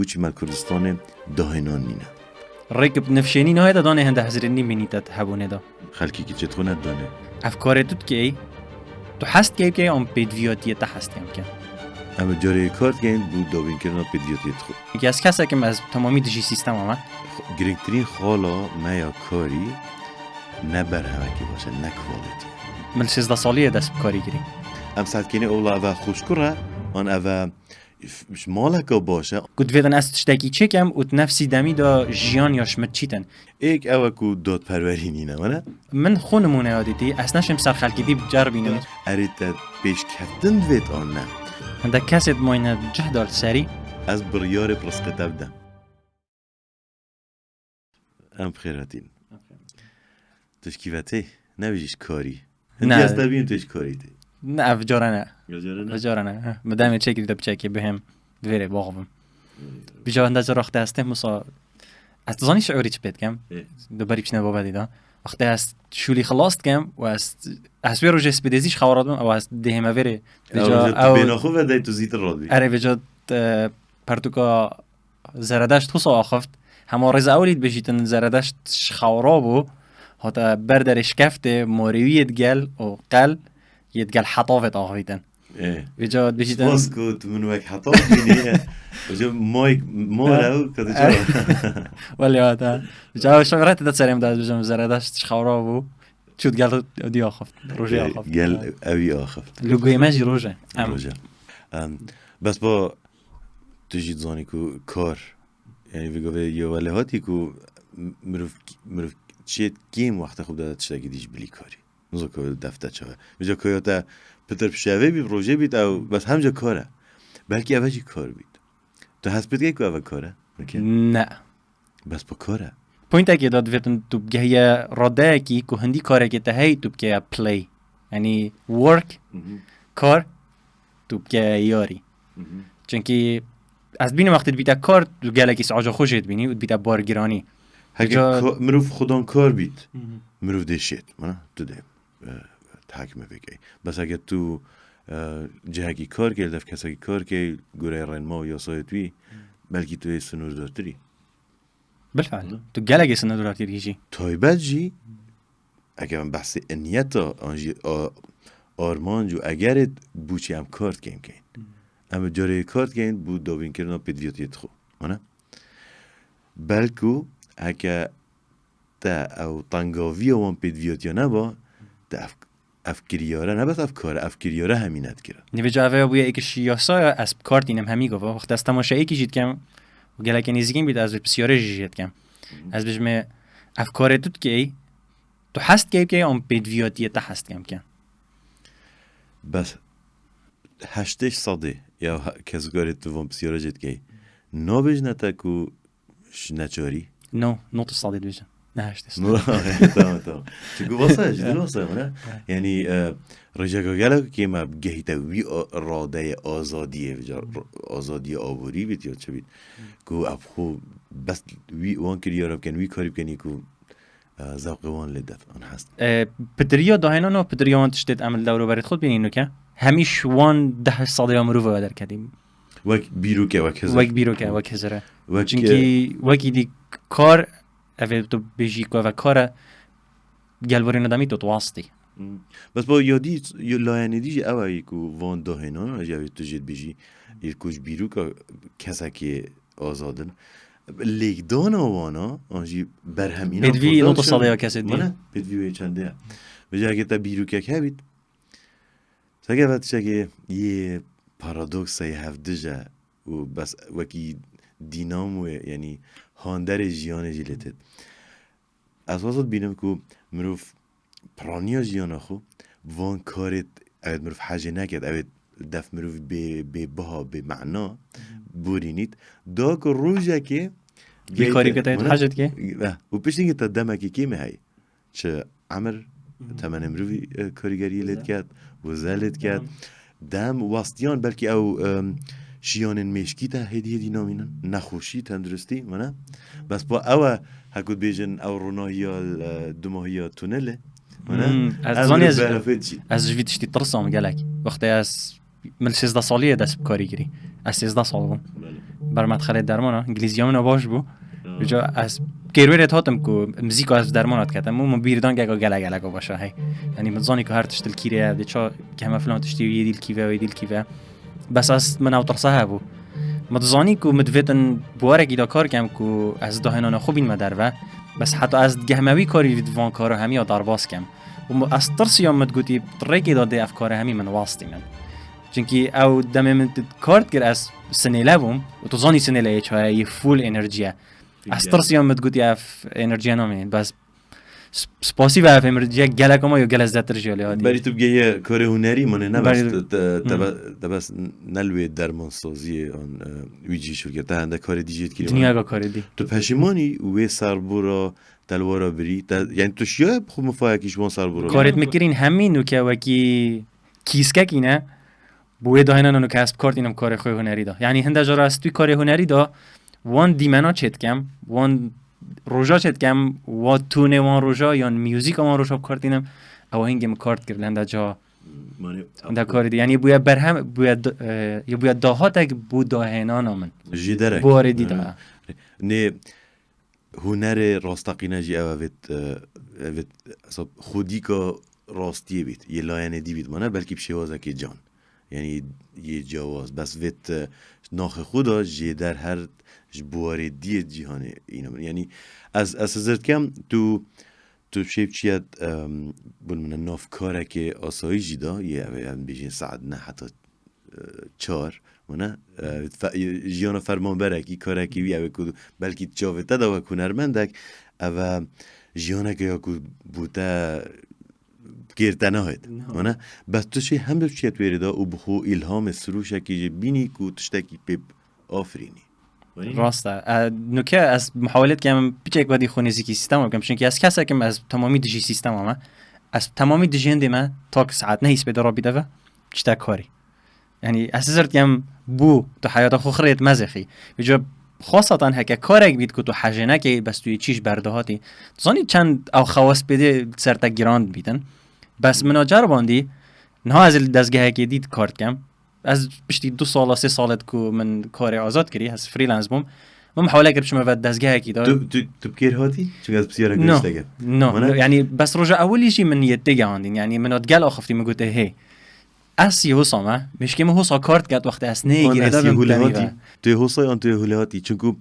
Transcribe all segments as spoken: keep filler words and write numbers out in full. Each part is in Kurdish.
Bûçî me li Kurdistanê dahênan nîne. Rêk bi nifşênî nahête danê hende hezirê nî mînî te hebûnê de. Xelkî kiçê xwe nedane. Ev karê tu dikey, tu hez dikey bikey an pêdviyatiyê te hez dikey bikey. Em ê carê kar dikeyn bû dawînkirina pêdviyatiyê xwe. Çunkî ez kesek im, ez temamî dijî sîstema me. Girîngtirîn xala me ya karî ne berhemekî baş e, ne quality. Min sêzdeh salî ye dest bi karî kirî. Em sehtkênê ola eve xweşkur e, an eve f- ji maleke baş e. Ku divêtin ez tiştekî çêkem û di nefsî demî de jiyan ya ji min çîtin. Êk ew e ku dadperwerî nîne, wene? Min xwe nimûneya dîtî, ez neşim ser xelkî dî biceribînim. Erê te pêşkeftin divêt an ne? Hindek kesê dimayne cih da li serî. Ez biryarê pirsqê te bidim. Em bi xêr hatîn. Tu ji kî ve tê? Nebêjî ji karî. Ne. Hindî ez te bînim tu ji karî tê. Ne, ev cara ne. Gazere ne? Ev cara ne. Heh, min demê çêkirî te biçekê bihêm. Divêrê baxivim. Vîja hinde cara wextê ez têm wisa, ez dizanî şiûrî çi pê dikem. Ê. Di berî biçine babetî de. Wextê ez şûlî xilas dikem û ez, ez wê rojê spêdêzî ji xewa radibim, ew ez dihême vêrê. Ew Vîja ji tu ew bêna xwe vedayî tu zîtir radibî. Erê vêca, e, pertûka Zeredeşt husa axaft. Hema rêza ewilî dibêjîtin Zeredeşt ji xewa rabû. Hate ber derê şkeftê morê wî yê digel û qel yê digel hetavê axivîtin. Ê. Vêca dibêjîtin. Spas ku tu min wek heta bînî. Hocam mayk mor ew ku tu çawa. Welê hate. Vêca ew şev rete de serê min de ez bijim Zeredeşt ji xewa rabû. Çû digel dî axaft. Rojê axaft. Gel ewî axaft. Li guhê me jî roj e. Em Roja. Em, bes ba tu jî dizanî ku kar, yani vê gavê yê welêhatî ku mirov, mirov çêt kêm wextê xwe bide tiştekî dî ji bilî karî. Nizo ku defte çawe. Vêca ku ya te pitir pişevê bî, rojê bît ew bes hemca kar e. Belkî eve jî kar bît. Tu hes pê dikey ku eve kar e? Okey. Ne. Bes bi kar e. Pointekê de divêtin tu bigehiye radeyekî ku hindî karekê te heyî tu bikeya play. Yani work, kar, tu bikeya yarî. Çunkî ez dibînim wextê dibîte kar, tu gelekî saca xwe jê dibînî û dibîte bar giranî. Heke Ca- ka- mirov xudan kar bît, mirov dê şêt. Mana tu dê e, tehakime vêkey. Bes heke tu e, cihekî kar key, li dev kesekî kar key, goreyê rênma û yasayê tu yî, belkî tu yê sinûrdartirî. Bilfeil. Tu gelekî sinûrdartirî jî. Taybet jî, eger em behsê niyeta, an jî a- armanc û egerê bûçî em kar dikeyn keyn. Em ê carê kar dikeyn bû dawînkirina pêdviyatiyê xwe. Ana? Belku heke te ew tengaviya wan pêdviyatiya neba, te ev, ev kiryare, ne bes ev kar e, ev kiryare hemî nedikira. Nivêca eve ya bûye êkiş yasaya ez bi kar tînim hemî gava. Wextê ez temaşeyekî jî dikem û gelekê nêzîkîn bît ez bi pisyarê jî jê dikem. Ez bijimê ev karê tu dikey, tu hez dikey bikey an pêdviyatiyê te hez dikem bike. Bes heştê sedê ya he- keskarê tu van pisyara jê dikey. Nabêjne te ku ji neçarî? No, notê sedê dibêje. Ne heştê sedê. No, tamam, tamam. Çünkü wasa, ciddi wasa, ne? Yani e, rêjeka gelek kêm e gehîte wî a- radeyê azadiyê, vêca r- azadiyê aborî bît ya çi bît. Ku ev xwe bes wî wan kiryara bikin, wî karî bikin ku e, zewqê wan lê def an hest. E, Pitiriya dahêna no, pitiriya wan tiştêt em li dewroberê xwe bînî nuke. Hemîş wan deh sedê ya mirov ve derketî. Wek bîroke, wek hizir. Wek bîroke, wek hizire. Wek, Çunkî wekî dî kar, ev ê tu bêjî ku eve kar e, gelborîna demî tu wastî. Hmm. Bes bo yadî, yo- layenê dî jî ew e ku van dahênan, jî ew ê tu jê dibêjî, ê ku ji bîroka kesekê azad in. Lêkdana wana, an jî berhemîna Pêdivî kurdan notê çi- sedê ya kesê dî. Mana? Pêdivî wê çendê ye. Vêca heke te bîrokek hebît, seke ve tiştekê yê paradokseyê hevdij e û bes wekî dînamoyê, yanî handerê jiyanê jî lê têt. Ez wasa dibînim ku mirov piraniya jiyana xwe bi van karê, ew ê mirov hejê neket, ew ê def mirov bê, bê biha, bê mena borînît, da ku rojekê Vî karî ke te Mana? hejê dike? Eh, û piştî te demekî kêmî heye. Çi emir, temenê mirovî e, karîgeriyê lê diket, wize lê diket. Dem, wastiyan, belkî ew em, şiyanên mêşkî te hêdî hêdî namînin. Nexweşî, tenduristî, mana? Bes pa ew e, hekû dibêjin ew ronahiya e, dumahiya tunelê. Mana? Hmm, ez Em zanî li ez- berafê diçîn. Ez ji vî tiştî tirsam gelek. Wextê ez min sêzdeh salî ye dest bi karî kirî. Ez sêzdeh sal bûm. Bermet xelê dermana, îngilîziya min baş bû. Îca ez kêrwêrê hatim ku muzîka ez dermana diketim û min bîr dan geko gele geleko baş e hey. Yanî min zanî ku her tişt li kîrê ye, dê ça keme filan tiştî yê dîl kîve, yê dîl kîve. Bes ez min ew tirsa hebû. Min dizanî ku min divêtin bi warekî de kar kem ku ez dahênana xwe bînme derve. Bes heta ez digehme wî karî van kara hemiya derbas kem. Û min, ez tirsiya min digotî rêkê de dê ev kara hemî min wastînin. Çimkî ew demê min kar dikir ez sinêle bûm û tu zanî sinêle yê çaye yê full enerjiye. Ez tirsiya min digotî ev enerjiye namînin. Bes sp-, spasî ve ev enerjiye gelek ama yo gelek zêdetir jî lê hatî. Berî tu bigehîye karê hunerî mane ne bes Berî- te, te, te Hmm. be-, te bes ne li wê dermansaziyê an, e, wî cî şirket te hende karê dî jê dikirî. Dinyaka karê dî. Tu peşîmanî wê serbûra te li wara birî, te, yani tu şiya xwe mifayekî ji wan serbûra. Karê min kirîn hemî nûke wekî kîskekî ne, bi wê dahêna nûke ez bi kar tînim karê xwe hunerî de. Yani hinde cara ez tu karê hunerî de wan dîmena çê dikem, wan roja çê dikem, wa tûnê wan roja yan muzîka wan roja bi kar tînim, ew hingê min kar dikir li hinde ca Mane, hinde karê dî. Yani bûye berhem, bûye d-, e, ya bûye dahatek bû dahênana min. Ji derek. Bi warê dî de. Nê, hunerê rasteqîne jî ev, evêt, e, evêt, esas xwedîka rastiyê bît, yê layenê dî bît, mane belkî bi şêwazekê can. Yani yê cawaz. Bes vêt, e, naxê xwe da jêder her ji buwarê diyê cîhanê îne min. Yani ez, ez hizir dikem, tu, tu şêv çiye, em, bun min nav karekê asayî jî da, yê ev ê em bêjin saet ne heta çar, mane, e, fe-, jiyana fermanberekî, karekî wî ew ê ku belkî çavê te de wek hunermendek, ev e jiyaneke ya ku bo te kêr te nahêt. Niha. Mane, bes tu şê hem de çiyet wêrê de û bi xwe îlhamê sirûşekî jî bînî ku tiştekî pê afirînî. Rast e. E, nuke ez muhawelet kem piçek wedî xwe nêzîkî sîstema bikim. Çimkî ez kesekim, ez temamî dijî sîstema me. Ez temamî dijî hindê me, tak saet nehî spê de rabî deve, çite karî. Yani ez hizir dikem bû tu heyata xwe xirêt mezexî. Vêca xwesatan heke karek bît ku tu hejê nekey, bes tu yê çî ji berdahatî. Tu zanî çend ew xewas pêdê ser te giran dibîtin. Bes min a ceribandî, niha ez li dezgehekê dî kar dikem. Ez piştî du sala, sê sal e ku min karê azad kirî, ez freelance bûm. Min hewle kir biçime ve dezgehekî de. Tu, tu, tu bi kêr hatî? Çunke ez pisyarek No. Tişteke. No, Mana? No, yani bes roja ewilî jî min yê têgehandîn. Yani min ot gel axaftî, min gote, "Hey, ez yê hosa me, mêşkê min hosa kar diket wextê ez neyê An girêdayî ez yê bim hûlê temî hatî. Ve." Tu yê hosa yan tu yê hûlê hatî? Çunku,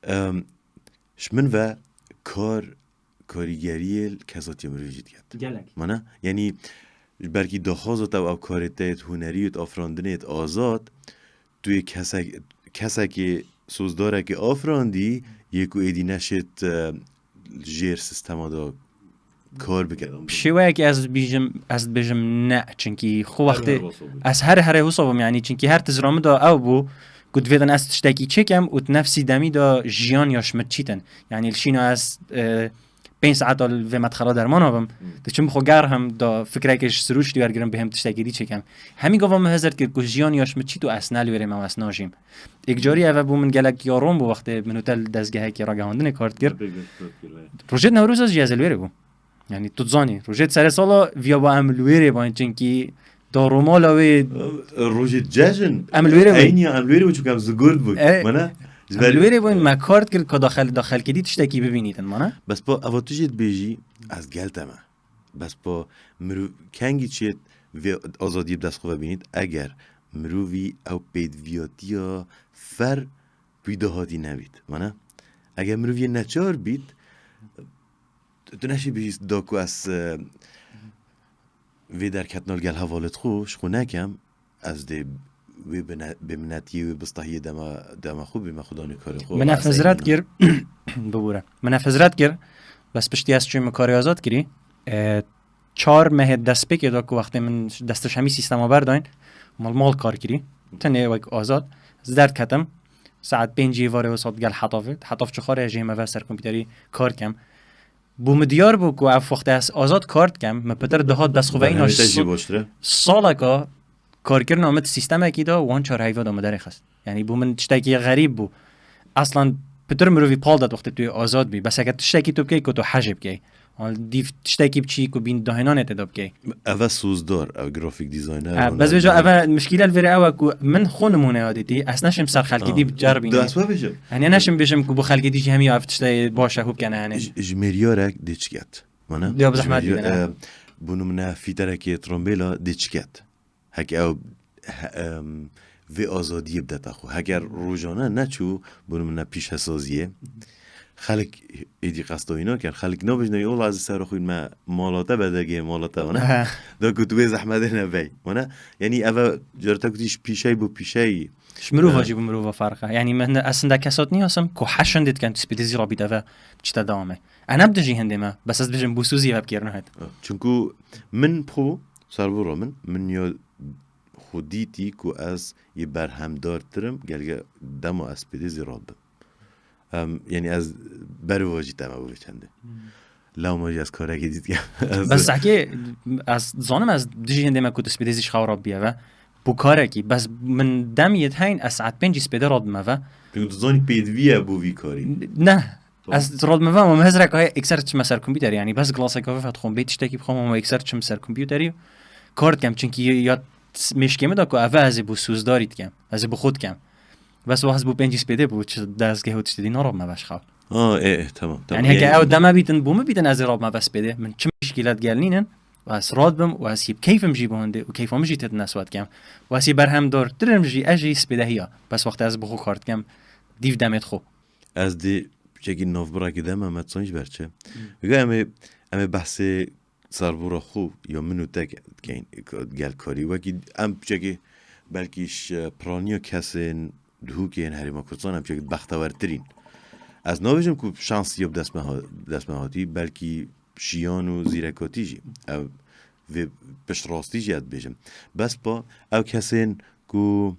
em, ji min ve kar karîgeriyê li kesatiya mirov jî diket. Gelek. Mana? Yanî belkî daxwaza te û ew karê te yê hunerî yê afirandinê yê azad, tu yê kesek, kesekê sozdarekê afirandî yê ku êdî neşêt, e, jêr sistema de kar bike. Bi şêweyekî ez dibêjim, ez dibêjim ne, çimkî xwe wextê Her wesa bû. Ez her herê wisa bûm, yanî çimkî her tizra min de ew bû ku divêtin ez tiştekî çêkem û di nefsî demî de jiyan ya ji min çîtin. Yanî li şîna ez, e, pênc saeta li vê medxela dermana bim. Hmm. Diçim xwe gerhim da fikrekê ji sirûştî wergirim bihêm tiştekî dî çêkem. Hemî gava min hizir dikir ku jiyan ya ji min çît û ez ne li wêrê me û ez najîm. Êkcarî ev bû min gelek ya ron bû wextê min û te li dezgehekî ragihandinê kar dikir. Pêk kar dikir, evet. Rojêt Newroza jî ez li wêrê bûm. Yani tu dizanî, rojêt serê sala viya ba em li wêrê bayên, çimkî da romala wê Rojê cejin. Em li wêrê bûn. Eyniya em li wêrê bûn, çunke em zigurt bûn. E, Mana? Ji em ber li wêrê bûn, me kar dikir ka da xel-, da xelkê dî tiştekî bibînîtin, mana? Bes pa eva tu jê dibêjî, ez gel te me. Bes pa mirov kengî çêt vê azadiyê bi dest xwe ve bînît, eger mirovî ew pêdiviyatiya fer wî dahatî nebît. Mana? Eger mirov yê neçar bît, tu neşî bêjî da ku ez, e, vê derketina li gel hevalêt xwe ji xwe nekem, ez dê wê bine-, bêminetiyê wê bistahiyê dema, dema xwe bîme xwedanê karê xwe. Min ev hizret kir, bibûre. Min ev hizret kir, bes piştî ez çûyî min karê azad kirî. E, çar mehê destpêkê de ku wextê min destişemî sîstema berdayîn, mal mal kar kirî. Tenê wek azad. Ez derketim. Saet pêncî varê wisa digel Hetafê. Hetaf çixarê jê me ve ser kompîterî kar kem. Bû min diyar bû ku ev wextê ez azad kar dikem, min pitir dihat dest xwe ve îna Berhemê te jî s-, baştir e. Saleka karkirina min di sîstemekî de wan çar heyva de min derê xist. Yani bû min tiştekî xerîb bû. Aslan pitir mirovî pal dat wextê tu yê azad bî. Bes heke tiştekî tu bikey ku tu hejê bikey. An dîv tiştekî biçî ku bîn dahênanê tê de bikey. Eve sozdar, ev grafik designer. Ha, bes vêca eve mişkîle li vêrê ew e ku min xwe nimûneya dîtî, ez neşim ser xelkî dî biceribînim. Dest we bêjim. Hani neşim bêjim ku bu xelkî dî jî hemî ev tiştê baş e hû bikene hani. Ji mêriyarek dê çiket. Mana? Ya bi zehmet bîne. Bu nimûne fîterekê trombêla dê çiket. Heke ew vê azadiyê bidete xwe. Heger rojane neçû, bûn min ne pîşesaziyê. Xelk êdî qestawî nakin. Xelk nabêjne, "Yola ez ser xwîn me mala te bedegê mala te." Wana? Da ku tu wê zehmetê nebey. Wana? Yanî eve careta ku tî ji pîşey bû pîşey. Ji mirova jî bû mirova ferq e. Yanî min ez hindek kesat niyasim ku heşin dê dikin tu spêdê zî rabît eve çi te dewame. E ne bi dijî hindê me. Bes ez dibêjim bû sûzî ve bikêrine het. Çunku min xwe Serbûra min, min ya xwe dîtî ku ez yê berhemdartir im, gelge dema ez pêdê zî radibim. Em, yanî ez berva jî te me bû vê çendê. Lewma jî ez karekê dî dikem. Ez- Bes sehkê ez zanim ez dijî hindê me ku tu spêdê zî ji xew radibî eve. Bû karekî, bes min dem yê heyn ez saet pêncî spêdê radibim eve. Çünkü tu zanî pêdivî ye bo vî karî. Ne. Ez rol me ve, ama hezrek ay ekser çime ser kompüter, yani bes glasek kafê fetxom, bê tiştekî bixwam, ama ekser çim ser kompüterî. Kar dikem, çünkü ya mêşkê min da ku eve ez ê bû sûzdarî dikem. Ez ê bi xwe dikem. Bes wahz bû pêncî spêdê bû, çi dezgeh û tiştê dî narab me veş xew. Ha, ê, ê, tamam, tamam. Yani heke ew deme bîtin, bû min bîtin ez ê rab me bes spêdê. Min çi mîşkîlet gel nînin, û ez rad bim, û ez yê keyfim jî bi hindê, û keyfa min jî têt neswet kem. Û ez yê berhemdar tirim jî, ez jî spêdehiya. Bes wextê ez bi xwe kar dikem, dîv demê xwe. Ez dê piçekî navbirekê de me, me çend ji ber çi? Vêga em ê, em ê behsê serbûra xwe ya min û te ke-, dikeyn, gel karî. Wekî em piçekî belkî ji piraniya kesên dihûkê yên Herêma Kurdistan em piçekî bextewertirîn. Ez nabêjim ku şans ya bi dest me ha-, bi dest me hatî, belkî jiyan û zîrekatî jî. Ev vê piştrastî jî ez dibêjim. Bes pa ew kesên ku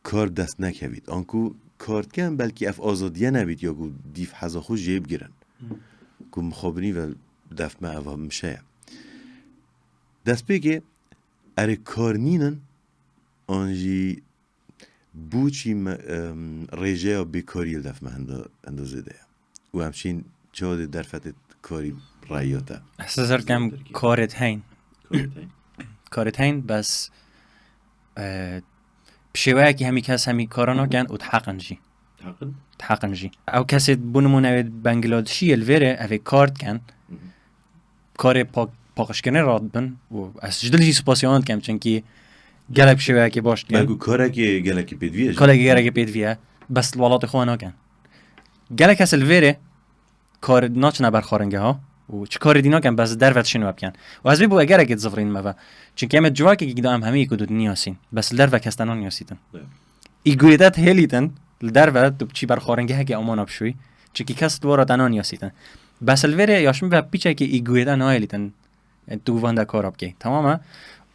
kar dest nekevît. Anku kar dikin, belkî ev azadiye nebît ya ku dîv heza xwe jê bigirin. Ku mixabinî ve def me eva mişe ye. Destpêkê erê kar nînin, an jî bûçî me, em, rêjeya bêkariyê li def me henda, henda zêde ye. Û em şîn çawa dê derfetê karî reyya te. Ez hizir kem karêt heyn. Karêt heyn. Karêt heyn, bes, e, bi şêweyekî hemî kes hemî kara nakin û diheqin jî. Diheqin? Diheqin jî. Ew kesê bû nimûne wê Bangladişî yê li vêrê ev ê kar dikin. Karê pa-, paqijkirinê radibin û ez ji dil jî spasiya wan dikim, çunkî gelek bi şêweyekê baş dikin. Belku karekê gelekî pêdivî ye jî. Karekê gelekî pêdivî ye. Bes li welatê xwe nakin. Gelek kes li vêrê kar naçine ber xwaringeha û çi karê dî nakin, bes li derve dişên we bikin. Û ez vê bo egerekê dizivirînim eve. Çunkî em ê civakekî da em hemî ku dû diniyasîn. Bes li derve kes te naniyasîtin. Evet. Îgoyê te hêlîtin, li derve tu biçî ber xwaringehekê amana bişûyî. Çunkî kes li wara te naniyasîtin. Bes li vêrê ya ji min ve piçekî îgoyê te nahêlîtin. Yani tu van de kara bikey. Tamam e?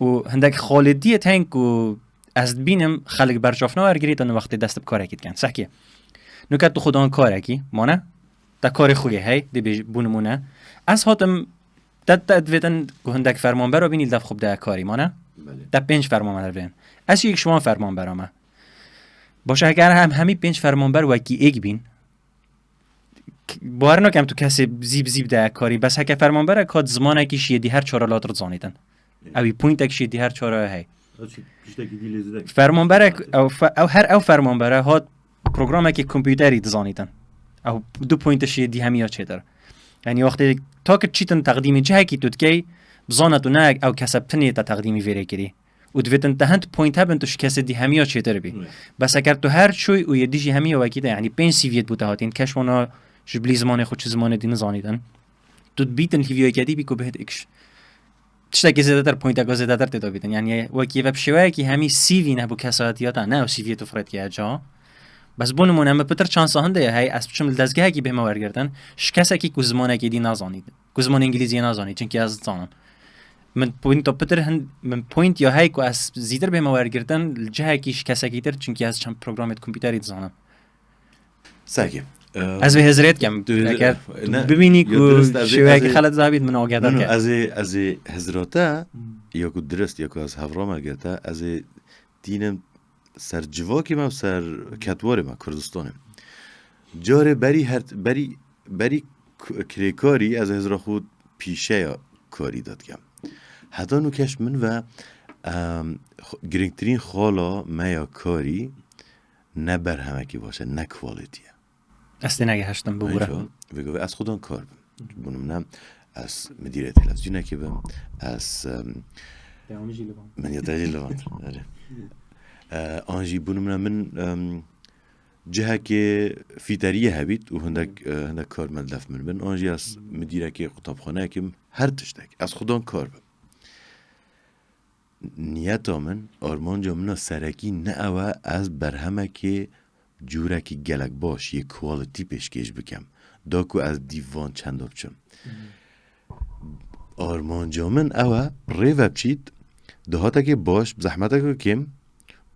Û hindek xalêtiyê tên ku ez dibînim xelk berçavna wergirîtin wextê dest bi karekî dikin. Sehkê. Nuke tu xudan karekî, mane? Te karê xwe yê hey, dê bêj-, bû nimûne. Ez hatim, te, te divêtin ku hindek fermanbera bînî li dev xwe bide karî, mane? Belê. Te pênc fermanber bidin. Ez yek ji wan fermanbera me. Baş e, heger em hemî pênc fermanber wekî êk bîn, k-, bawer nakem tu kesê zî bi zî bide karî. Bes heke fermanberek hat zimanekî şiyê dî her çar welat dizanîtin. Ew ê pointek şiyê dî her çar hey. Ew çi tiştekî dî lê zêde. Fermanberek, ew fe-, ew her ew fermanbere hat programekê kompûterî dizanîtin. Ew du pointe şiyê dî hemiya çêtir. Yani wextê ta ki çîtin teqdîmî cihekî tu dikey, bizane tu ne ew kese bi tinê te teqdîmî vêrê kirî. Û divêtin te hind point hebin tu ji kesê dî hemiya çêtir bî. Evet. Bes eger tu her çûy û yê dî jî hemiya wekî te, yani pênc C V'yê bo te hatîn, keş wana ji bilî zimanê xwe çi zimanê dî nizanîtin. Tu dibîtin hîviya yekê dî bî ku bihêt ikş. Tiştekî zêdetir, pointeka zêdetir tê de bîtin. Yani wekî ve bi şêweyekî hemî C V ne bo kesayetiya te, ne ew C V'yê tu firêt keye ca. Bes bo nimûne min pitir çansa hindê ye, hey ez biçim li dezgehekî bême wergirtin, ji kesekî ku zimanekê dî nazanîtin. Ku zimanê îngilîziyê nazanî, çunkî ez dizanim. Min pointo pitir hin, min point ya hey ku ez zîtir bême wergirtin, li cihekî ji kesekî tir, çunkî ez çend programê di kompîterî dizanim. Sehkê. Ez vê hizrê dikem. Tu hizrê- Eger tu ne, bibînî ya ku dirist, ez ê, şêweyekî ez ê- xelet zabît min agedar No, no, ke. Ez ê, ez ê hizra te, ya ku dirist, ya ku ez hevra me girte, ez ê tînim ser civakê me û ser ketwarê me, Kurdistanê. Carê berî her, berî, berî k-, kirêkarî ez hizra xwe pîşeya karî de dikem. Heta nûkeş min ve, em, xo-, girîngtirîn xala me ya karî ne berhemekî baş e, ne quality ye. Ez tê negeheştim, bibûre. Vê gavê ez xudan kar bim. Bo nimûne ez midîrê televîzyonekê bim, ez, em, Dewamî jî li van. Min ya te jî li van. Erê. E, an jî bo nimûne min, em, cihekê fîteriyê hebît û hindek, e, hindek kar me li def min bin. An jî ez midîrekê qutabxaneyekê bim, her tiştek. Ez xudan kar bim. Niyeta min, armanca min a serekî ne ew e ez berhemekê cûrekî gelek baş yê quality pêşkêş bikem, da ku ez dîv van çenda biçim. Armanca min ew e, rê ve biçît, dahatekê baş, bi zehmeteke kêm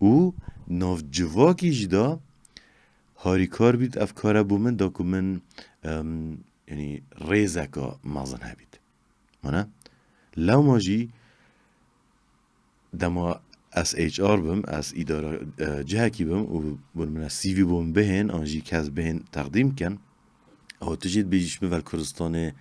û navcivakî jî da harîkar bît, ev kare bo min da ku min, em, yanî rêzeka mezin hebît. Mana? Lewma jî dema ez H R bim, ez îdara, e, cihekî bim û bo min ez C V bo min bihên, an jî kes bihên teqdîm kin, ew tu jî dibêjî ji min vel Kurdistanê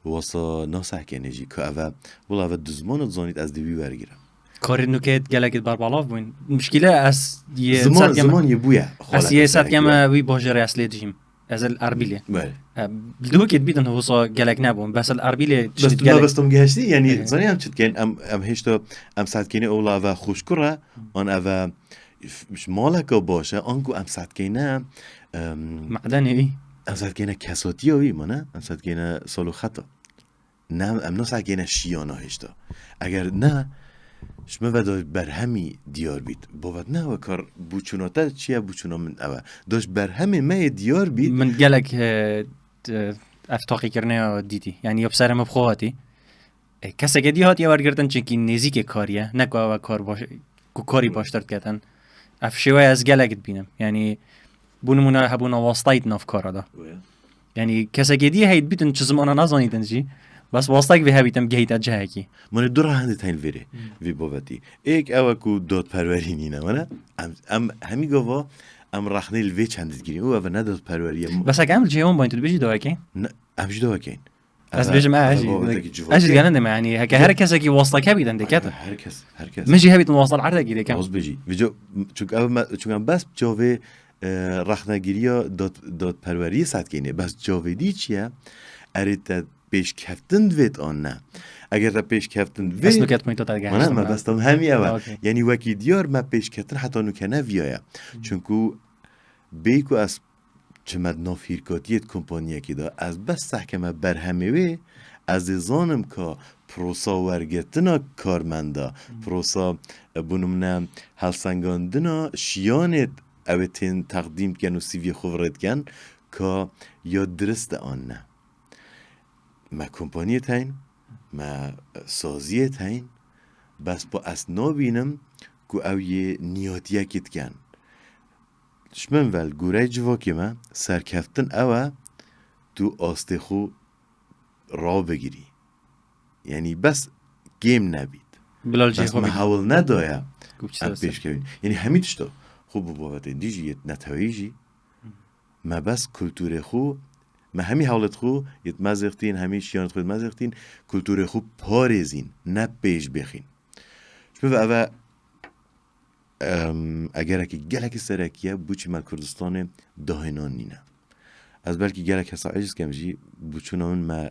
wasa nasehkênê jî, ku ev e, wila ev e du ziman dizanît, ez dê wî wergirim. Karê nûke gelekî berbelav bûn. Muşkîle ez yê Ziman, set yeme, ziman yê bûye, ez xaleke yê set sereke yeme ye. Wî bajarê ez lê dijîm. Ez li Erbîlê. Belê. E, li Duhokê dibîtin wisa gelek nebûn. Bes li Erbîlê Bes tiştî tu gelek. Bes tu gehiştî, yanî Evet. Zanî em çi dikeyn? Em, em hêşta, em saetkeyne ola eve xweşkur e, an eve f-, maleke baş e, anku em saetkeyne, em, Medenê wî. Em saetkeyne kesatiya wî, mane? Em saetkeyne salo xeta. Ne, em nasekêne şiyana hêşta. Eger ne, ji min ve da berhemî diyar bît. Bavet ne ew kar bûçûna te çi ye, bûçûna min ew e. Da ji berhemê me yê diyar bît. Min gelek, e, t-, ev taqîkirine ya dîtî. Yanî ya bi serê min bi xwe hatî. E, keseke dî hatiye wergirtin, çinkî nêzîkê karî ye. Ne ku ew kar baş, ku karî baştir diketin. Ev şêweye ez gelek dibînim. Yanî, bo nimûne hebûna wastayî di nav kara de. Wê. Yanî, kesekê dî heyî dibîtin çi zimana nazanîtin jî. Bes wastayek vê hebîtin bigehîte cihekî. Mane du rehindê tên vêrê, Hmm. vê bavetî. Êk ew e ku dadperwerî nîne, mane? Em, em hemî gava em rexnê li vê çendî digirîn. Û ev ne dadperwerî ye. Bes heke em li cihê wan bayîn, tu dibêjî dawekê? Ne, em jî dawekên. Ez Aha, dibêjim, e, aha, ez jî, babetekî civakî ez jî ye. Digenin deme, yanî, heke Aha. Her kesekî wasta kebîtin dê ketin. Aha, her kes, her kes. Min jî hebîtin wasta li erdekî dê kem. Ez bêjî. Vêca, çunke ev me, çunke em bes bi çavê, e, rexnegiriya dad-, dadperweriyê saetkênê. Bes çavê dî çi ye? Erê te pêşkeftin divêt an ne? Eger te pêşkeftin divêt, Ez nuket point te Mana, gehiştim, me ha. Bes tam hemî ev e. Okey. Yanî wekî diyar me pêşketin heta nuke neviyaye. Hmm. Çunku bê ku ez çime di nav hîrkatiyê di kompaniyekê de, ez bes sehkeme berhemê wê, ez ê zanim ka prosa wergirtina karmenda, Hmm. prosa, e, bo nimûne helsengandina şiyanê ew ê tên teqdîm dikin û C V'yê xwe virê dikin, ka ya dirist e an ne. Me kompaniyê teyn, me saziyê teyn, bes pa ez nabînim ku ew yê niyatiyekê dikin. Ji min ve li goreyê civakê me serkeftin ew e, tu astê xwe rabigirî. Yanî bes kêm nebît. Bila li cihê Bes xwe me bî. Hewl nedaye Ku biçî em ser ser. Pêşkevin. Yanî hemî tişta. Xwe bi bavetên dî jî yê neteweyî jî. Me bes kulturê xwe, me hemî hewlet xwe yê dimezêxtîn, hemî şiyanê xwe yê dimezêxtîn, kulturê xwe parêzîn, ne pêş bêxîn. Ji min ve ev e, em, egerekî gelekî serekî ye, bûçî me Kurdistanê dahênan nîne. Ez belkî gelek hesa eciz kem jî, bûçûna min me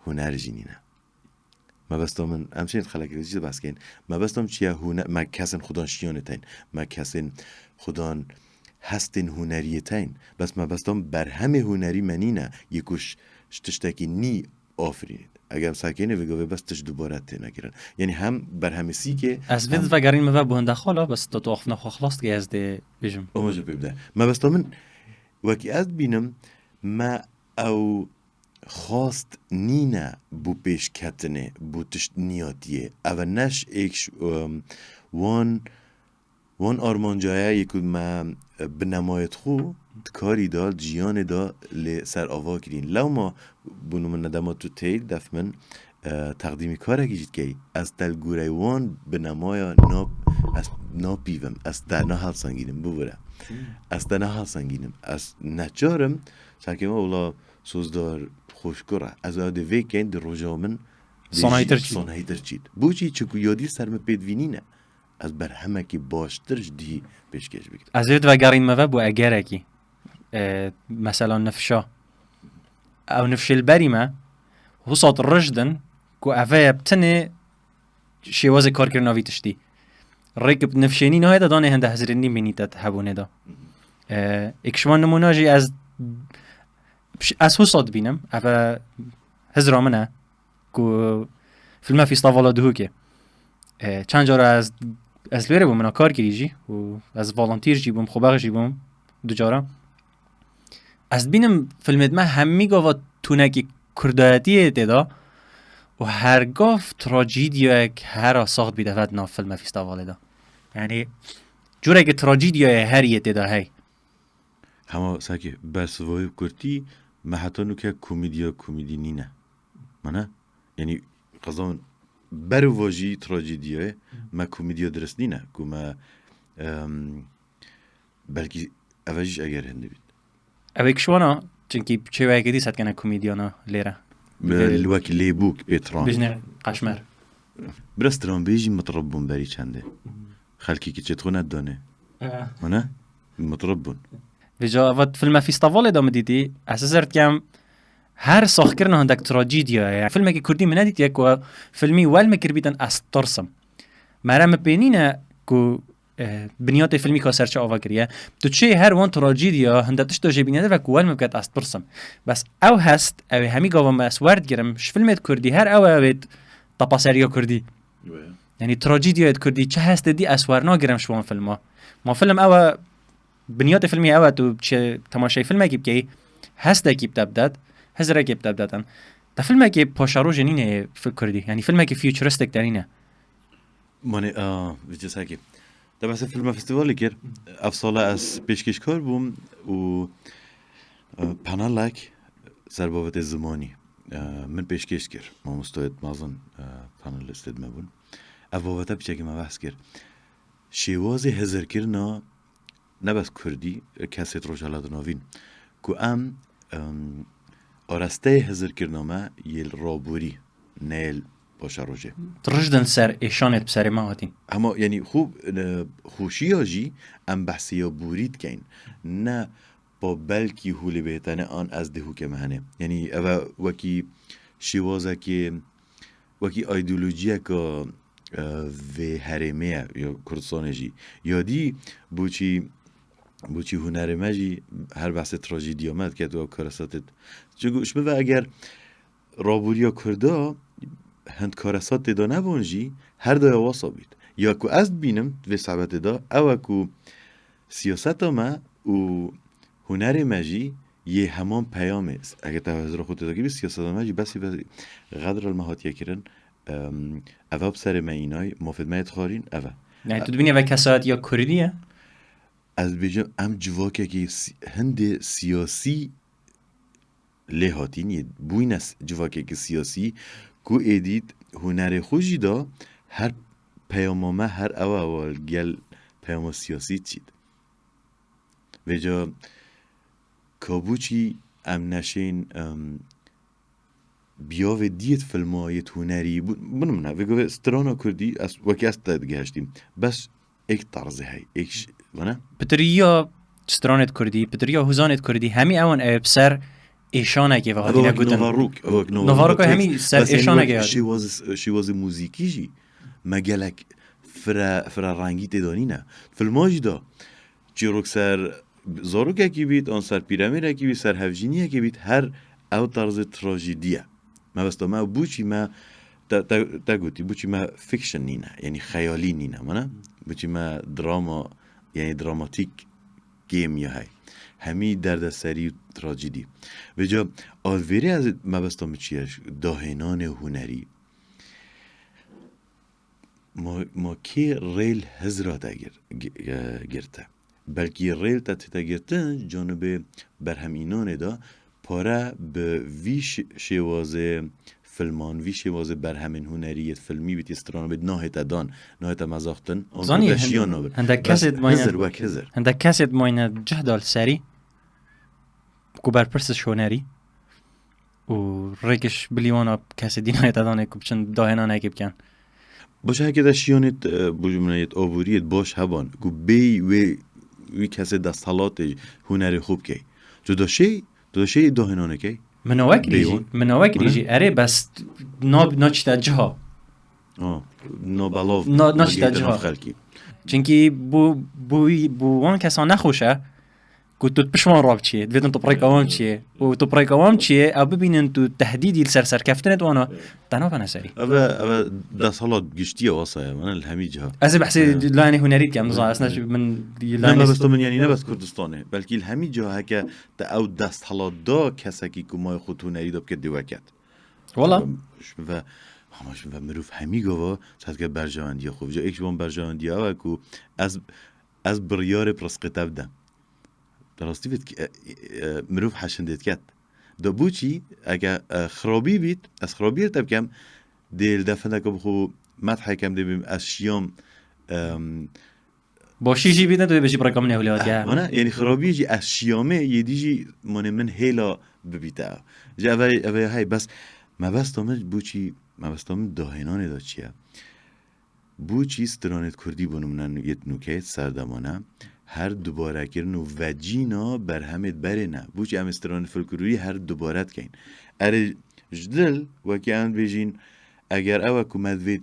huner jî nîne. Mebesta min, em şên xelekê jî behs keyin. Mebesta min çi ye? Hûne-, me kesên xudan şiyanê teyn. Me kesên xudan hestên huneriyê teyn. Bes mebesta min berhemê hunerî me nîne. Yê ku ş-, ji tiştekî nî afirînît. Eger em sekênê vê gavê bes tişt dubare têne kirin. Yanî hem berhemê sîkê, Ez vê hem divegerîn min ve bo hinde xala, bes tu, tu axiftina xwe xilas dike ez dê bêjim. Ama jî pê bide. Mebesta min, wekî ez dibînim, me ew xwast nîne bo pêşketinê, bo tişt niyatiyê. Ev e neş êk ş-, em, wan, wan armanca ye yê ku me, e, bi nemayê xwe di karî de, di jiyanê de lê ser ava kirîn. Lewma, bo nimûne dema tu têyî def min, e, teqdîmî karekî jî dikey. Ez te li goreyê wan bi nemaya nap-, ez napîvim, ez te nahelsengînim, bibûre. Hmm. Ez te nahelsengînim. Ez neçar im, çakê me wila Sozdar Xoşkur e. Ez a divê keyn di roja min Sanayîtir çît. Sanayîtir çît. Boçî? Çiku yadî ser min pêdivî nîne. Ez berhemekî baştir ji dî pêşkêş bikim. Ez ê vegerînim ve bû egerekî. E, mesela nifşa. Ew nifşê li berî me, husat rijdin ku eve ye bi tinê şêwazê karkirina vî tiştî. Rêk bi nifşênî nayê de danê hinde hizrênî mînî te hebûnê de. E, êk şima nimûna jî ez, ez husat dibînim. Eve hizra min e ku filme fîstavala Duhokê. E, çend cara ez, ez li wê re bûm, mina kar kirî jî û ez volunteer jî bûm, xwebex jî bûm du cara. Ez dibînim filmê me hemî gava tûnekî kurdayetiyê tê de û her gav trajîdiyayek hera sax dibî devet nav filme fîstavalê de. Yanî cûrekî trajîdiyayê her yê tê de hey. Hema sekê bersivayî bi kurtî me heta nûke komîdiya komîdî nîne. Mane? Yanî qezan ber vajî trajîdiyayê me komîdiya dirist nîne ku me em, belkî eve jî eger hindî bît. Ew ê kişwana, çinkî çêweyeke dî setkene komîdyana lêre. Li wek lêbûk pêtran. Bijne qaşmer. Biraz stranbêjî mitrib bûn berî çendê. Xelkî kiçê xwe nedane. Mane? Mitrib bûn. Vêca eva filme fîstavalê de min dîtî, ez hizir dikem her saxkirina hindek trajîdiya ye. Filmekî kurdî min nedîtiye ku filmî wel min kirbîtin ez tirsim. Mere min pê nîne ku e, binyatê filmî ka serçe ava kiriye. Tu çê her wan trajîdiya hinde tişta jê bîne ve ku wel min biket ez tirsim. Bes ew hest, ew ê hemî gava min ez werdigirim, ji filmê kurdî her ew e wê tapaseriya kurdî. Yanî trajîdiyayê kurdî çi hestê dî ez wernagirim ji wan filma. Ma film ew e, binyatê filmî ew e, tu çi temaşey filmekî bikey, hestekî bi te bidet, hizrekê bi te bidetin. Te filmekê paşerojê nîne yê fil kurdî. Yanî filmekî futuristik te nîne. Mane, a, vî çi sekê. Te behsê filme festîvalê kir. Ev sala ez pêşkêşkar bûm û, e, panelek ser bavetê zimanî, e, min pêşkêş kir. Mamostoyê mezin, e, panelistê me bûn. Ev bavete piçekî me behs kir. Şêwazê hizirkirina ne bes kurdî, kesê Rojhilata Navîn, ku em, em, arasteyê hizirkirina me yê li raborî, ne yê li paşerojê. Rijdin ser êşanê bi serê me hatîn. Hema, yanî xwe, e, xweşiya jî em behsê ya borî dikeyn. Ne pa belkî hûlê bêtene an ez dihûke me hene. Yanî eve wekî şêwazekê, wekî îdeolojiyeke, e, vê herêmê ye, ya Kurdistanê jî. Ya dî boçî, boçî hunerê me jî her behsê trajîdiya me diket û ew karesatê. Çiku ji min ve eger raboriya Kurda hind karesat tê de nebûn jî, her daya wasa bît. Ya ku ez dibînim vê sebetê de, ew e ku siyaseta me û hunerê me jî yê heman peyamê. Eger te hizra xwe tê de kirî, siyaseta me jî besî, besî xedr li me hatiye kirin. Em, eve bi serê me înay, mafê me yê dixwarîn, eve. Yani tu dibînî ve kesayetiya kurdî ye? Ez dibêjim, em civakekî si-, hindê siyasî lê hatîn, yê bûyne s-, civakekî siyasî, ku êdî hunerê xwe jî da her peyama me, her ew e, ew e, gel peyama siyasî çît. Vêca kabûçî em neşên, em, biyavê diyêt filma yêt hunerî, bu-, bin min e, vê govê strana kurdî, ez, wekî ez te digihiştîm. Bes êk tarzê hey, êk ş-, vana? Pitiriya stranêt kurdî, pitiriya huzanêt kurdî, hemî ewan ew bi ser êşanekê ve hatine gotin. Nova Rock, ew wek Nova Rock hemî ser êşanekê hatî. Şêwazê, şêwazê muzîkî jî me gelek fire, fire rengî tê de nîne. Filma jî da çîrok ser zarokekî bît, an ser pîremêrekî bît, ser hevjîniyekî bît, her ew tarzê trajîdî ye. Mebesta me ew bûçî me te, te, te gotî, bûçî me fiction nîne, yanî xeyalî nîne, mane? Bûçî me drama, yanî dramatîk kêm ya hey. Hemî derdeserî û trajîdî. Vêca alvêrê ez mebesta min çi ye, dahênanê hunerî. Ma, ma kê rêl hizra te gir-, gi-, e, girte? Belkî rêl te tête girtin, canibê berhemînanê de pare bi vî şi-, şêwazê filman, vî şêwazê berhemên hunerî yê filmî bît, yê strana bît, nahête dan, nahête mezaxtin. Zanî, hin-, hindek kesêt mayne, hizir, wek hizir. Hindek kesêt mayne cih da li serî, ku berpirs ji hunerî. û rêkiş bilî wana kesê dînayê te danê ku biçin dahênanekê bikin. Baş heke de şiyanê, e, bûjmineyê aboriyê baş heban ku bêyî wê wî kesê desthilatê hunerê xwe bikey. Tu da şey, tu da şey dahênanekey. Min awe kirî jî, min awe kirî jî. Erê bes na, na çîte ciha. Ah, no belav. Na, na çîte ciha. Xelkî. Çinkî bu, bu, bu wan kesan nexweş e. Ku tu pişman re biçiyê, divêtin tu pirêka wan biçiyê. Û tu pirêka wan biçiyê, ew bibînin tu tehdîdî li ser serkeftinê wana, te nabene serî. Ev e, ev e desthilat giştî ye, wasa ye, mana li hemî ciha. Ez ê behsê layenê hunerî dikem, nizam, ez ne min layenê. Ne bes to min, yanî ne bes Kurdistanê, belkî li hemî ciha heke te ew desthilat da kesekî ku mayê xwe tu hunerî de bike dê weket. Wala. Ji ve, ama ji ve mirov hemî gava, çetke berjewendiya xwe. Vêca êk ji wan berjewendiya ew e ku ez, ez biryarê pirsqê te bidim. Rastî vê dike, e, e, mirov heşindê diket. Da boçî, ege, e, xirabî bît, ez xirabiyê te bikem, dê li defendeke bi xwe methê kem dê bim, ez şiyam, em, Boşî jî bît ne tu dê bêjî pirêka min ewlê hatiye. Mana, yanî xirabiyê jî ez şiyamê, yê dî jî, manê min hêla bibîte. Ji eve, eve hey, bes mebesta min boçî, mebesta min dahênanê de çi ye? Boçî stranêt kurdî, bo nimûne, yêt nûkeyêt serdemane, her dubarekirin û vecîna berhemêt berê ne? Boçî em ê stranêt folklorî her dubare dikeyn? Erê, ji dil, wekî em dibêjîn, eger ew e ku me divêt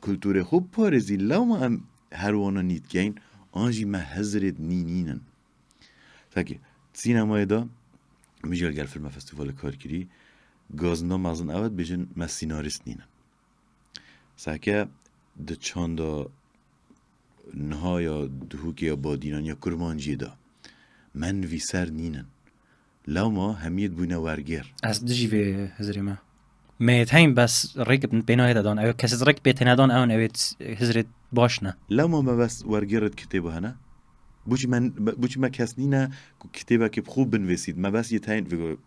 kulturê xwe biparêzî, lewma em her wana nî dikeyn, an jî me hizrêt nî nînin. Fekê, sinemayê de, min jî gel filme festîvalê kar kirî, gazinda mezin ew e dibêjin me sînarîst nînin. Seke di çanda niha ya duhûkê ya badînan ya kurmanciyê de me nivîser nînin. Lewma hemiyê dibûne wergêr. Ez dijî vê hizrê me. Me yê heyn bes rêk pê nahête dan. Ew kesê rêk pê têne dan ew ew hizrê baş ne. Lewma me bes wergêrêt kitêba hene. Boçî me, boçî me kes nîne ku kitêbekê bi xwe binivîsît. Me bes yê teyn vê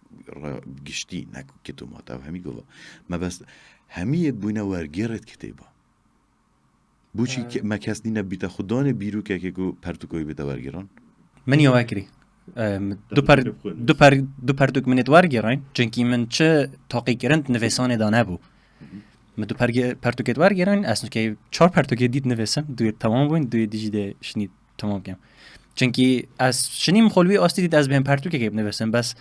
re giştî, ne ku kitomat, ew hemî gova. Me bes hemî yê bûne wergêrêt kitêba. Boçî ke-, me kes nîne bîte xwe danê bîrûkekê ku pertûkoyê bête wergêran? Min ya we kirî. Em, du per-, du per-, du pertûk min ê wergêrayîn. Çinkî min çi taqîkirin di nivîsanê de nebû. Min du perge-, pertûkê wergêrayîn, ez nûkeyê çar pertûkê dît nivîsim, duyê temam bûn, duyê dî jî dê şinî temam bikim. Çinkî ez şinî min xwe li wî astî dît ez bihêm pertûkekê binivîsim, bes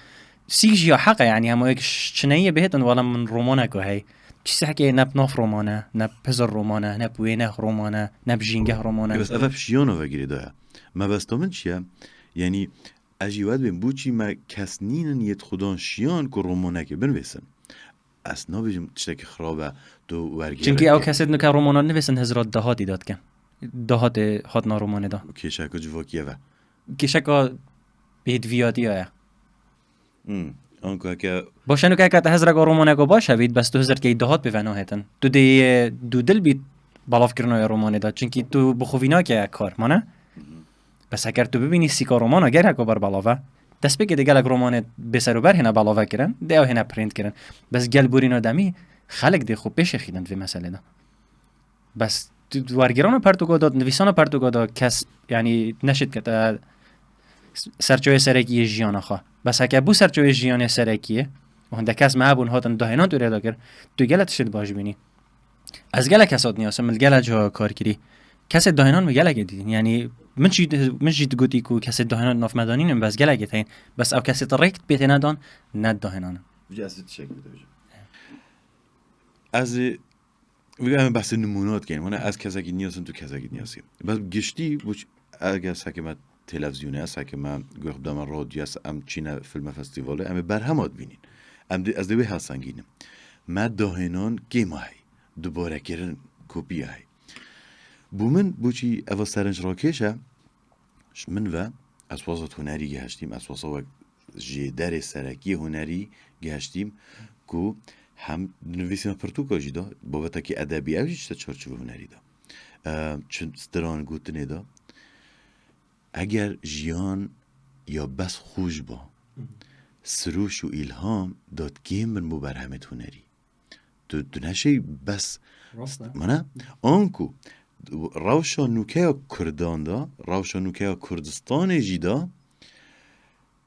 sîk jî ya heq e, yanî hema yek ş-, çineyê bihêtin, wala min romaneko hey. Çi sehkê ne bi nav roman e, ne bi hizir roman e, ne bi wêneh roman e, ne bi jîngeh roman e. Bes ev ev şiyana vegirê daye. Mebesta min çi ye? Yanî ez jî we dibêm, boçî me kes nînin yêt xudan şiyan ku romanekê binivîsin. Ez nabêjim tiştekî xirab e, tu wergêrêt. Çimkî ew kesêt nuke romana nivîsin hizra dahatî de dikin. Dahatê hatina romanê de. Kêşeka civakî ev e. Kêşeka bêdiviyatiya ye. Hmm. Anku heke Baş e nuke heke te hizreka romaneko baş hevît, bes tu hizir dikeyî dahat pê ve nahêtin. Tu dê yê dûdil bît belavkirina wê romanê de. Çimkî tu bi xwe vî nake kar, mane? Bes heger tu bibînî sîka romana gelek berbelav e. Destpêkê de gelek romanê bêserûber hêne belave kirin, dê ew hêne print kirin. Bes gel borîna demî xelk dê xwe pêşê xînin di vê meselê de. Bes tu, tu wergirana pertûka de, nivîsana pertûka de kes, yanî neşêt kete serçoyê serekî yê jiyana xwe. Bes heke bû serçoyê jiyanê serekî yê, û hindek kes me hebûn hatin dahênan tu rê de kir, tu gelek tiştê baş bînî. Ez gelek kesat niyasim, li gelek ciha kar kirî. Kesê dahênan min gelekê dîtin. Yanî min jî, min jî digotî ku kesê dahênan nav me danînin, bes gelekê tên. Bes ew kesê te rêk pê têne dan, ne dahênan in. Vî ez ê tiştek bide hocam. Ez ê, vî em behsê nimûna dikeyn. Wana ez kesekî niyasim, tu kesekî niyasî. Bes giştî, bu ç-, eger seke me televîzyonê, ez heke me guh bideme radyoyê, ez em çîne filme festîvalê, em ê berhema dibînîn. Em dê, ez dê wê helsengînim. Me dahênan kêma hey, dubarekirin kopiya hey. Bo min, boçî eva serenc rakêş e, ji min ve ez wazat hunerî gihiştîm, ez wasa wek jêderê serekî hunerî gihiştîm ku hem di nivîsîna pirtûka jî de, babetekî edebî ew jî çite çarçovê hunerî de. E, çi stran gotinê de, Eger jiyan ya bes xweş ba, siroş û îlham dat kêm bin bo berhemêt hunerî. Tu, tu neşey bes, Rast e. Mana, anku rewşa nûke ya Kurdan da, rewşa nûke ya Kurdistanê jî da,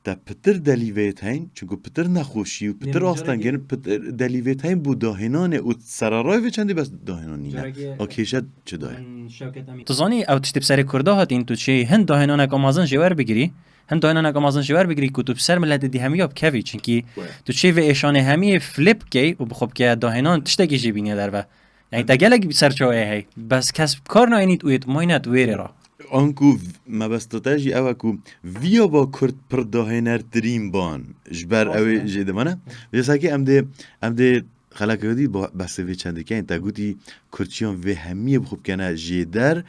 Te pitir delîvêt heyn, çunku pitir nexweşî û pitir astengên, pitir delîvêt heyn bû dahênanê û sererayê vê çendê bes dahênan nîne. A kêşe çi dayê? Tu zanî, ew tiştê bi serê Kurda hatîn, tu çê hin dahênaneka mezin jê wer bigirî, hin dahênaneka mezin jê wer bigirî ku tu bi ser miletê dî hemiya bikevî, çinkî tu çê vê êşanê hemiyê flip bikey û bi xwe bike dahênan tiştekî jê bîniye derve. Yani te gelek serçaweyê hey, bes kes bi kar nayînît û yê mayîne tu wêrê re. Anku v-, mebesta te jî ew e ku viya ba Kurd pir dahênertirîn ban ji ber ew ê jê dimane. Vê sekê em dê, em dê xelekê dî ba-, behsê vê çendê keyin. Te gotî Kurçiyan vê hemiyê bi xwe bikene jê der,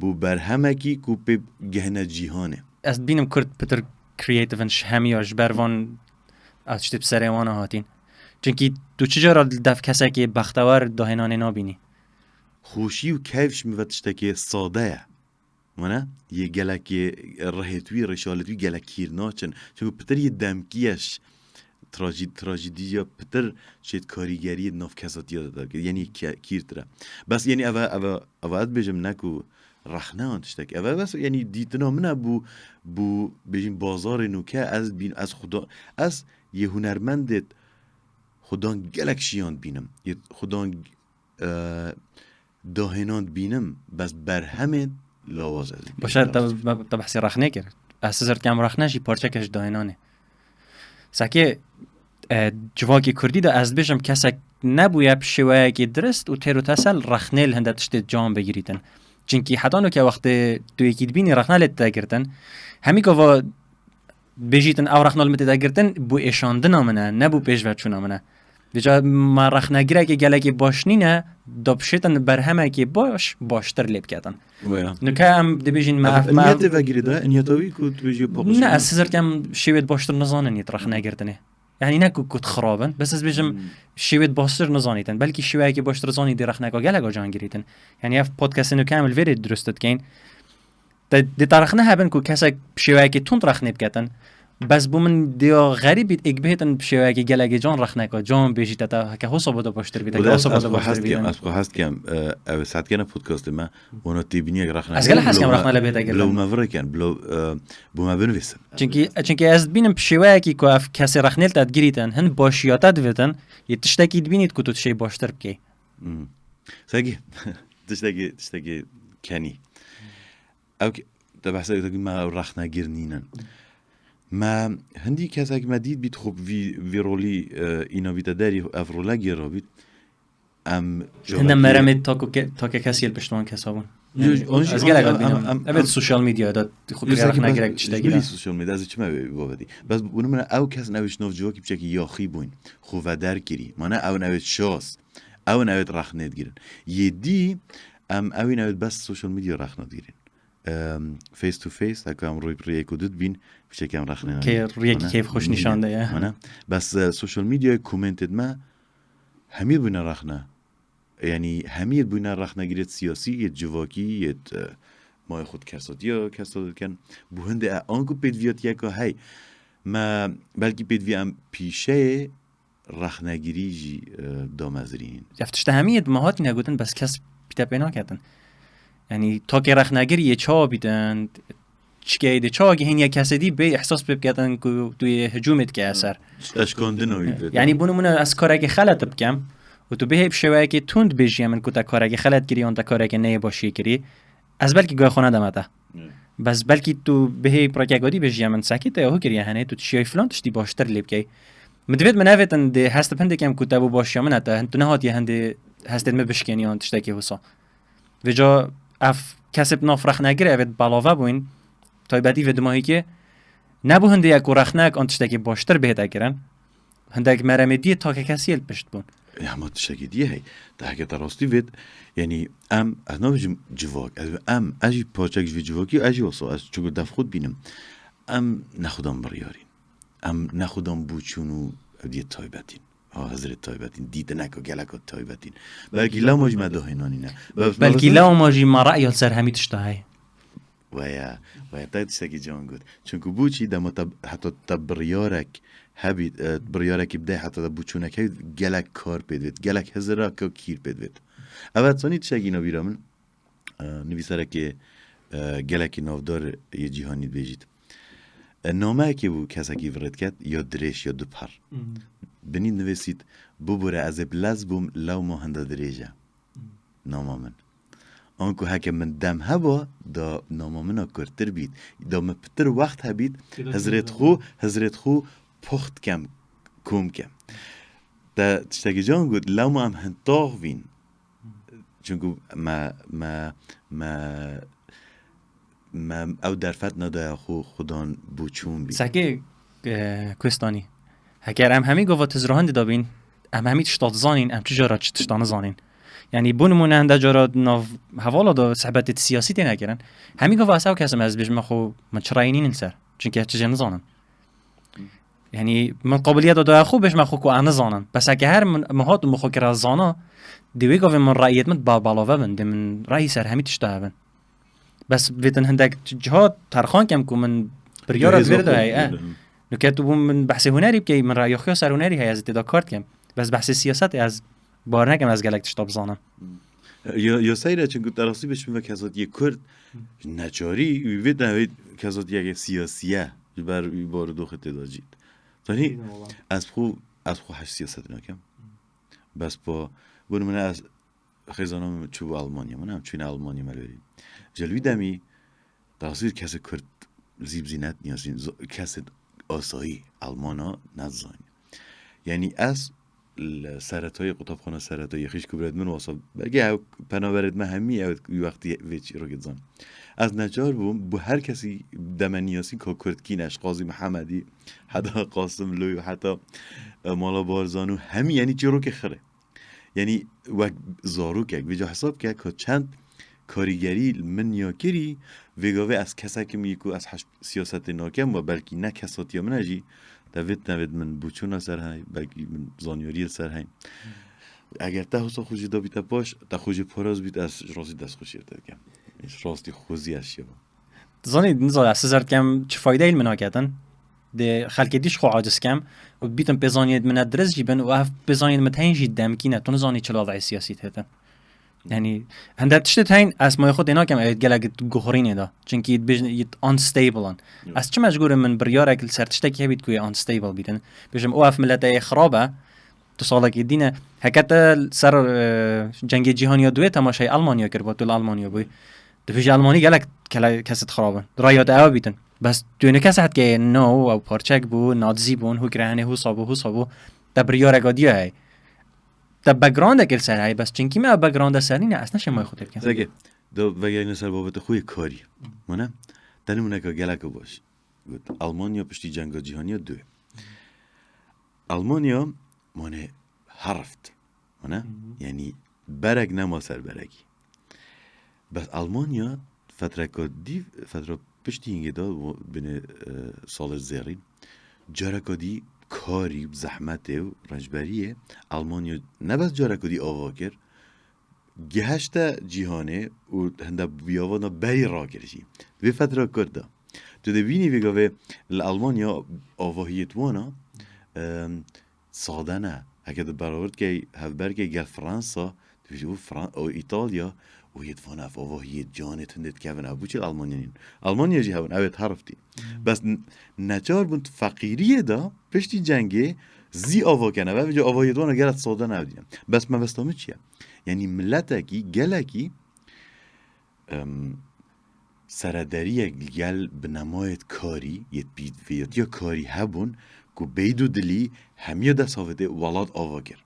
bû berhemekî ku pê gehne cîhanê. Ez dibînim Kurd pitir creative in ji hemiya ji ber van ez tiştê bi serê wan hatîn. Çinkî tu çi cara li dev kesekê bextewer dahênanê nabînî. Xweşî û keyf ji min ve tiştekê sade ye. Wene yê gelekê rihêt wî, rêşalêt wî gelek kîr naçin. Çunku pitir yê demkî ye ji trajî-, trajîdiya pitir şêt karîgeriyê di nav kesatiya de dike. Yenî ke-, kîrtir e. Bes yenî eve, eve, eve ez dibêjim ne ku rexne an tiştek. Eve bes yenî dîtina min e bû, bû bêjin bazarê nûke ez bîn, ez xuda, ez yê hunermendê xudan gelek şiyan dibînim. Yê xudan, e, dahênan dibînim, bes berhemên lawaz ez dibînim. Başar, te, te behsê rexnê kir. Ez hizir dikem rexne jî parçeke ji dahênanê. Sekê, e, civakê kurdî de ez dibêjim kesek nebûye bi şêweyekê dirist û têr û tesel rexnê li hinde tiştê can bigirîtin. Çinkî heta nûke wextê tu yekî dibînî rexne lê dide girtin, hemî gava bêjîtin ew rexna li min tê de girtin, bû êşandina min e, ne bû pêşveçûna min e. Vêca me rexnegirekê gelekê baş nîne, da bişêtin berhemekê baş, baştir lê biketin. Waya. Nuke em dibêjin me Ev ev, me ev niyetê vegirî de, niyeta wî ku tu bêjî paqijî Ne, min. Ez hizir dikem şêwêt baştir nizanin yêt rexnegirtinê. Yani ne ku, ku xirab in, bes ez bêjim Hmm. şêwêt baştir nizanîtin. Belkî şêweyekê baştir zanî dê rexneka gelek can girîtin. Yani ev podcastê nuke em li vêrê dirust dikeyin. Te, dê te rexne hebin ku kesek bi şêweyekê tund rexnê biketin. Bes bû min diya xerîbî êk bihêtin bi şêweyekê gelekê can rexneka, can bêjî te, te heke hosa bada baştir bî, te Wele heke ez, hosa ez bada xwe baştir hez dikem, bî. Ez xwe hez dikem, e, ew saetkene podcastê me, wana têbîniyek rexne Ez gelek hez dikem rexne le bête girtin. Bila me virêken, bila, e, bû me binivîsin. Çinkî, çinkî ez dibînim bi şêweyekî ku ev kesê rexnê li te digirîtin, hin başiya te divêtin, yê tiştekî dibînît ku tu dişê baştir bikey. Hmm. Sekî, tiştekî, tiştekî kenî. Ew ke-, te behsa te me ew rexnegir nînin. Me hindî kesek me dît bît xwe vî, vî rolî, e, îna bîte derî ev role gêra bît. Em Hinde meremê tako ke-, take kesî li pişt wan kesa bûn. Yo, Yani, on jî, ez on gelek jî, em, dibînim. Em, em, Evet, em, sosyal medyada xwe Yo, girê sekî rexne bes, girek tiştekî bilî de. Sosyal medya, ez çime vê babetî. Bes bunu min ew kes ew ji nav civakî piçekî yaxî bûn. Xwe veder kirî. Mane ew ew şas. Ew ew rexnê digirin. Yê dî, em ew ew bes sosyal medya rexne digirin. Em, face to face, heka em rûy bi rûyê ku dibîn, piçekî em rexne Kê nayîn. Rûyekî Mane? keyf xweş Nîne. Nîşan de ye. Mane? Bes, e, sosyal medyayê komentê me hemî bûne rexne. Yani hemî bûne rexnegirêt siyasî, yêt civakî, yêt, e, mayê xwe kesatiya, kesat dikin. Bû hindê e, anku pêdviyatiyeka hey. Me belkî pêdvî em pîşeyê rexnegirî jî, e, damezrînin. Ev tişte hemî yê me hatîne gotin, bes kes pîte pê naketin. Yani takê rexnegir yê çawa bîtin, çikeyê de çawa gihîniye kesê dî bê ihsas pê biketin ku tu yê hicûmê dike eser. Eşkandina wî bê. Yani bû nimûne ez karekê xelet bikem û tu bihê bi şêweyekê tund bêjiye min ku te karekê xelet kirî yan te karekê neyê başiyê kirî. Ez belkî guhê xwe nedeme te. Evet. Bes belkî tu bihê pirekek wadî bêjiye min sekî te yahu kiriye henê, tu şiyayî filan tiştî baştir lê bikey. Min divêt min nevêtin dê hest bi hindê kem ku te bû başiya min e te, tu nehatiye hindê hestên min bişkênî yan tiştekî wisa. Vêca ev kesê bi nav rexnegirê evêt belave bûyn, taybetî vê dimahîkê, nebû hindê ye ku rexnek an tiştekî baştir bihête kirin. Hindek meremê diyê takekesiyê li pişt bûn. Ya, hema tiştekî diyê hey. Te heke te rastî vêt, yani em, ez nabêjim civak, ez em, ez jî parçek ji vê civakî, ez jî wesa, ez çukur dev xwe dibînim. Em nexwedan biryarîn. Em nexwedan bûçûn û ev diyê taybetîn. Ha, hizirê taybetîn, dîtineka geleka taybetîn. Belkî lewma jî me dahênanîne. Belkî lewma jî me re'ya li ser hemî tişta heye. Weya, weya, te tiştekî ciwan got. Çunku bûçî dema te, heta te biryarek hebî, e, biryarekî bidê, heta te bûçûnek hebî, gelek kar pê divêt, gelek hiziraka kîr pê divêt. Evet, sonî tiştekî nabîra min, e, nivîsarekê, e, gelekî navdar yê cîhanî dibêjît. E, nameyekê bû kesekî virêdiket ya dirêj ya du per. Binî nivêsît, bibûre ez ê bi lez bûm, lewma hinde dirêj e. Nama min. Anku heke min dem heba, da nama min a kurtir bît. Da min pitir wext hebît, hizrêt xwe, hizrêt xwe poxt kem, kom kem. Te tiştekî can got, lewma em hin tax vîn. Çunku me, me, me, me ew derfet nedaya xwe xudan bû çûn bî. Sekê, e, Kustanî. Heger em hemî gava tizrohan dida bîn, em hemî tişta dizanîn, em çi cara çi tişta nizanîn. Yanî, bo nimûne, hende cara di nav hevala de sehbetê siyasî têne kirin. Hemî gava ez ew kesim ez bêjime xwe, min çi rayî nînin ser. Çunke ez çi jê nizanim. Yanî, min qabiliyeta daya xwe bêjime xwe ku ez nizanim. Bes heke her min, min hat û min xwe kira zana, dê wê gavê min rayiyet min ba-, balave bin, dê min rayî ser hemî tişta hebin. Bes vêtin hindek ciha terxan kem ku min biryara Rêz divêr de heye, e. Nuke tu bû min behsê hunerî bikey, min rayî xwe ser hunerî heye, ez ê tê de kar dikem. Bes behsê siyasetê ez bar nekem, ez gelek tişta bizanim. Ya, ya seyre, çunku te rastî bêjim ve kesatiyê Kurd neçarî, wî vêt ne wê kesatiyeke siyasî ye, ji ber wî barodoxê tê de cît. Tanî, Eyvallah. ez xwe, ez xwe heş siyasetê nakem. Bes pa, bo nimûne ez xêzana min çûbû Almanya, min em çûne Almanya me li wêrî. Ji li wî demî, taswîr kesê Kurd zî bi zî net niyazîn, zo-, kesê asayî Almana nezanî. Yanî ez li seretayê, qutabxana seretayê xîşk û birêt min wasa, belkî ew penaberêt me hemî ew wî wextî vê çîrokê dizan. Ez neçar bûm, bo her kesî deme niyasîn ka Kurd kî ne, ji Qazî Mihemedî, heta Qasim Lû, heta, e, Mala Barzanî, hemî, yanî çîrokê xirê. Yanî wek zarokek, vêca hesab ke ka çend karîgerî li min ya kirî, vê gavê ez kesekim yî ku ez heş siyasetê nakem, we belkî ne kesatiya min e jî, te vêt nevêt min bûçûna ser hey, belkî min zanyariyê li ser hey. Eger te hosa xwe jî dabîte paş, te xwe jî paraz bît, ez ji rastî dest xwe şêr te dikem. Ji rastî xwezî ez şêva. Zanî, nizane, ez sizer dikem çi faydeyê li min naketin. Dê xelkê dî ji xwe aciz kem û bîtin pêzaniyên min ne dirist jî bin û ev pêzaniyên min tên jî demkî ne. Tu nizanî çi lavayê siyasî têtin. Yanî, hende tiştê tên ez mayê xwe tê nakem, ew gelek guhorînê de. Çunkî dibêjin yit unstable an. Yok. Ez çi mecbûr im min biryarek li ser tiştekî hebît ku yê unstable bîtin. Bêjim, o ev milete yê xirab e, tu salekî dîne. Heke te ser, e, cengê cîhanî ya duê temaşayê Almanya kir, ba tu li Almanya bûyî. Dibêje Almanî gelek kele-, kesit xirab in. Raya te ew bîtin. Bes tu ne kes hetke no, ew parçek bû, nazî bûn, hû kire henê hûsa bû, hûsa bû. Te biryarek adiya hey. Te backgroundek li ser hey, bes çinkî me ew background ser nîne, ez neşê may xwe tê bikim. Zeki, do vegerine ser babete xwe yê karî. Mane? Te nimûneka gelek baş. Got, Almanya piştî cenga cîhanî ya duê. Almanya, mane, herift. Mane? Hı hı. Yanî berek nema ser berekî. Bes Almanya fetreka dî, fetra piştî hingê de, wo-, binê, e, salê zêrî, careka dî karî, zehmetê û rencberiyê Almanya ne bes careka dî ava kir, gihişte cîhanê û hinde biyavana berî rakir jî. Vê fetra kurt de. Tu dê bînî vê gavê li Almanya avahiyê wana, em, sade ne. Heke tu beraber dikey, hevber key gel Fransa, tu bêjî, û Fran-, û Îtalya, û yê divana ev avahiyê canê tundê dikevin, ev bû çi li Almanya nîn. Almanya jî hebin, ew ê heriftî. Hmm. Bes n-, neçar bûn tu feqîriyê de, piştî cengê, zî ava kene. Ve vêca avahiyê wana gelek sade ne ev dîne. Bes mebesta min çi ye? Yanî miletekî, gelekî, em, serederiyek gel binemayêt karî, yê pîvêtiya karî hebûn ku beyd û dilî hemiya dest havêtê welat ava kir.